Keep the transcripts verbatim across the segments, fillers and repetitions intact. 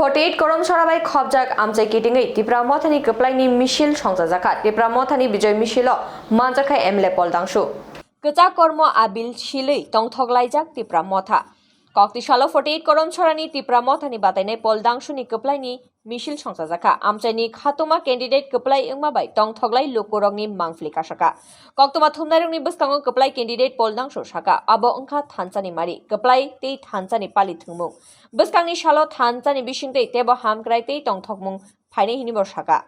Forty eight Koromsora bai khopjak amchai kitingwi Tipra Mothani kwplaini misil songchajakha. Tipra Mothani Bijoy misilo manjakha M L A Pol Dangshu. Kwchak kormo abil silwi tongthok laijak Tipra Motha. Kokti salo forty eight Koromsorani Tipra Mothani batainai Pol Dangsuni kwplaini misil songchajakha. Amchaini khatuma candidate kwplai wngma bai tongthoklai lukurokni mangpili kasaka. Koktwma thumnairokni bwskango kwplai candidate Pol Dangsu saka, abo wngkha thansani mari, kwplai tei thansani pali thwngmung. Bwskangni salo thansani bisingtwi teibo hamkrai tei tongthokmung phainai hinwi bo saka.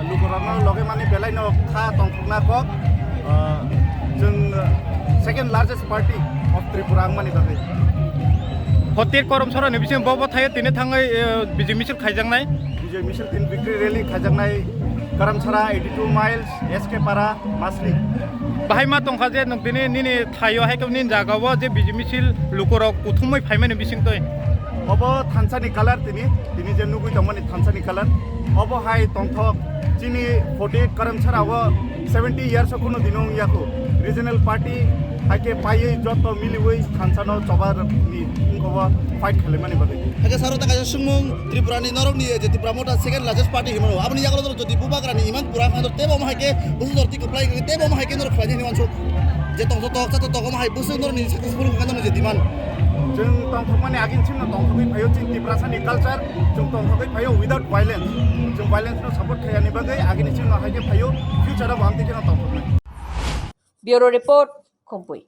Lukurokno loge mani belai no kha tongthokna kok, ah, chwng, ah, second largest party of Tripura wngmani bagwi. Hotir Koromsora ni bising bo bo thaio tini thangwi, eh, Bijoy misil khaijaknai. Bijoy misil tin victory rally khaijaknai Karamsara eighty two miles, S K Para, Masli. Bahai ma tongkha je nwng tini nini thaio hai khe nini jaga o je Bijoy misil lukurok kuthumwi phaimani bisingtwi. Obo thansani colour tini, tini je nugwi tongmani thansani colour. Obo hai tongthok chini forty eight Karamsara o seventy years o kheno dino wngya kho. Regional party hai khe paiwi joto miliwi thansano choba ni wngkha o fight khalaimani bagwi. Hakhe saro ta kaisa swngmung Tripura ni norok ni je Tipra Motha second largest party hinmano. Aboni yagulo jodi Bubagra ni Imang Pura khan tebo omo hai khe bwswk jor twi kwplai khe tebo omo hai khe norok khlainai hinwi wansuk. Je tongthok tok chatok tok omo hai bwswk norok ni successful wngkha norok ni je demand. Chwng tongthokmani agin chwngno tongthokwi phaio chini Tiprasa ni culture, chwng tongthokwi phaio without violence. Chwng violence no support khayani bagwi agini chwngno hai khe phaio future o bo amtwi kheno tongthoknai. Bureau Report, Khumpui.